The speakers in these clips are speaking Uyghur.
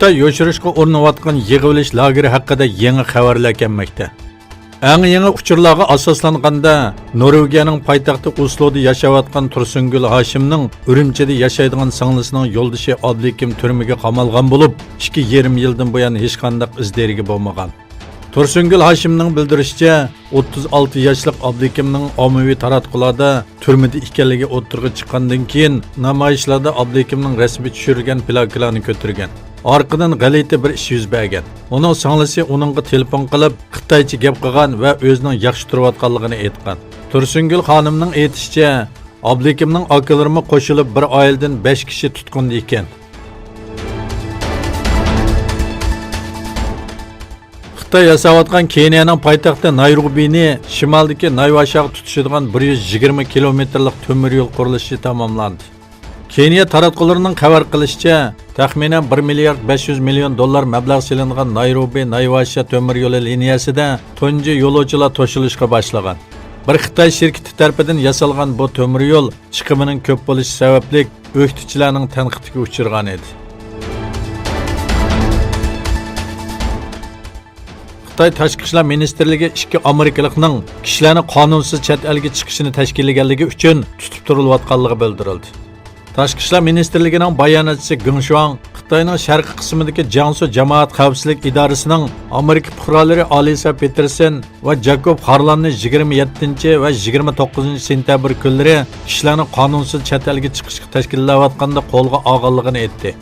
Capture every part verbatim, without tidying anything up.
خىتاي يوشۇرۇشقا ئۇرۇنۇۋاتقان يىغىۋېلىش لاگېرى ھەققىدە يېڭى خەۋەرلەر كەلمەكتە. ئەڭ يېڭى ئۇچۇرلارغا ئاساسلانغاندا، نورۋېگىيەنىڭ پايتەختى ئوسلودا ياشاۋاتقان تۇرسۇنگۈل ھاشىمنىڭ ئۈرۈمچىدە ياشايدىغان سىڭلىسىنىڭ يولدىشى ئابلىكىم تۈرمىگە قامالغان بولۇپ، ئىككى يېرىم يىلدىن بۇيان ھېچقانداق ئىز دېرىكى بولمىغان. تۇرسۇنگۈل ھاشىمنىڭ بىلدۈرۈشىچە، ئوتتۇز ئالتە ياشلىق ئابلىكىمنىڭ ئاممىۋى تاراتقۇلاردا تۈرمىدە ئىكەنلىكى ئوتتۇرىغا چىققاندىن كېيىن، نامايىشلاردا ئابلىكىمنىڭ رەسىمى چۈشۈرۈلگەن پلاكىلارنى كۆتۈرگەن. ئارقىدىن غەلىتە بىر ئىش يۈز بەرگەن. ئۇنىڭ سىڭلىسى ئۇنىڭغا تېلېفون قىلىپ، خىتايچە گەپ قىلغان ۋە ئۆزىنىڭ ياخشى تۇرۇۋاتقانلىقىنى ئېيتقان. تۇرسۇنگۈل خانىمنىڭ ئېيتىشىچە، ئابلىكىمنىڭ ئاكىلىرىمۇ قوشۇلۇپ بىر ئائىلىدىن بەش كىشى تۇتقۇندا ئىكەن. خىتاي ياساۋاتقان كېنىيەنىڭ پايتەختى نايروبىنى شىمالدىكى نايۋاشاغا تۇتىشىدىغان بىر يۈز يىگىرمە كىلومېتىرلىق تۆمۈر يول قۇرۇلۇشى تاماملاندى. كېنىيە تاراتقۇلىرىنىڭ خەۋەر قىلىشىچە، تەخمىنەن بىر مىليارد بەش يۈز مىليون دوللار مەبلەغ سېلىنغان نايروبى نايۋاشا تۆمۈر يولى لىنىيەسىدە تۇنجى يولۇچىلار توشۇلۇشقا باشلىغان. بىر خىتاي شىركىتى تەرىپىدىن ياسالغان بۇ تۆمۈر يول چىقىمىنىڭ كۆپ بولۇشى سەۋەبلىك ئۆكتىچىلەرنىڭ تەنقىدىگە ئۇچرىغان ئىدى. خىتاي تاشقى ئىشلار مىنىستىرلىكى ئىككى ئامېرىكىلىقنىڭ كىشىلەرنى قانۇنسىز چەت ئەلگە چىقىشىنى تەشكىللىگەنلىكى ئۈچۈن تۇتۇپ تۇرۇلۇۋاتقانلىقى بىلدۈرۈلدى. تاشقى ئىشلار مىنىستىرلىكىنىڭ باياناتچىسى گېڭ شۇاڭ خىتاينىڭ شەرقىي قىسمىدىكى جياڭسۇ جامائەت خەۋپسىزلىك ئىدارىسىنىڭ ئامېرىكا پۇقرالىرى ئالىسا پېتېرسون ۋە جاكوب خارلاننى يىگىرمە يەتتىنچى ۋە يىگىرمە توققۇزىنچى سېنتەبىر كۈنلىرى كىشىلەرنى قانۇنسىز چەت ئەلگە چىقىشقا تەشكىللەۋاتقاندا قولغا ئالغانلىقىنى ئېيتتى.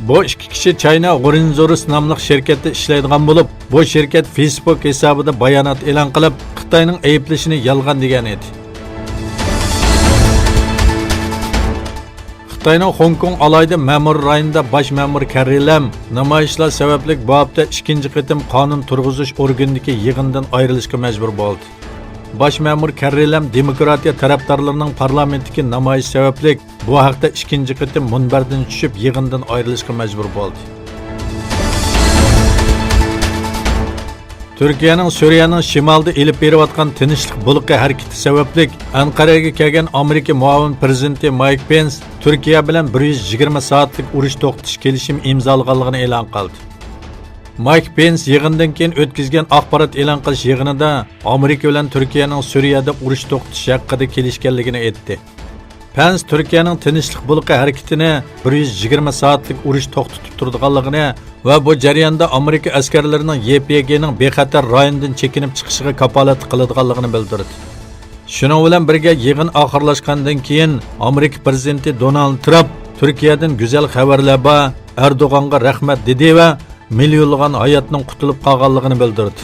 بۇ ئىككى كىشى چاينا غورىنزورس ناملىق شىركەتتە ئىشلەيدىغان بولۇپ، بۇ شىركەت فېيسبۇك ھېسابىدا بايانات ئېلان قىلىپ، خىتاينىڭ ئەيىبلىشىنى يالغان دېگەن ئىدى. خىتاينىڭ خوڭكوڭ ئالاھىدە مەمۇرىي رايونىدا باش مەمۇر كەررى لەم نامايىشلار سەۋەبلىك بۇ ھەپتە ئىككىنچى قېتىم قانۇن تۇرغۇزۇش ئورگىنىدىكى يىغىندىن ئايرىلىشقا مەجبۇر بولدى. باش مەمۇر كەررى لەم دېموكراتىيە تەرەپدارلىرىنىڭ پارلامېنتتىكى نامايىشى سەۋەبلىك بۇ ھەقتە ئىككىنچى قېتىم مۇنبەردىن چۈشۈپ، يىغىندىن ئايرىلىشقا مەجبۇر بولدى. تۈركىيەنىڭ سۈرىيەنىڭ شىمالىدا ئېلىپ بېرىۋاتقان تىنچلىق بۇلىقى ھەرىكىتى سەۋەبلىك ئەنقەرەگە كەلگەن ئامېرىكا مۇئاۋىن پىرېزىدېنتى مايك پېنس تۈركىيە بىلەن بىر يۈز يىگىرمە سائەتلىك ئۇرۇش توختىتىش كېلىشىمى ئىمزالىغانلىقىنى ئېلان قىلدى. مايك پېنس يىغىندىن كېيىن ئۆتكۈزگەن ئاخبارات ئېلان قىلىش يىغىنىدا ئامېرىكا بىلەن تۈركىيەنىڭ سۈرىيەدە ئۇرۇش توختىتىش ھەققىدە كېلىشكەنلىكىنى ئېيتتى. پېنس تۈركىيەنىڭ تىنچلىق بۇلىقى ھەرىكىتىنى بىر يۈز يىگىرمە سائەتلىك ئۇرۇش توختىتىپ تۇرىدىغانلىقىنى ۋە بۇ جەرياندا ئامېرىكا ئەسكەرلىرىنىڭ يې پې گېنىڭ بىخەتەر رايوندىن چېكىنىپ چىقىشىغا كاپالەتلىك قىلىدىغانلىقىنى بىلدۈردى. شۇنىڭ بىلەن بىرگە، يىغىن ئاخىرلاشقاندىن كېيىن، ئامېرىكا پىرېزىدېنتى دونالد ترامپ تۈركىيەدىن گۈزەل خەۋەرلەر بار، ئەردوغانغا رەھمەت دېدى ۋە مىليونلىغان ھاياتنىڭ قۇتۇلۇپ قالغانلىقىنى بىلدۈردى.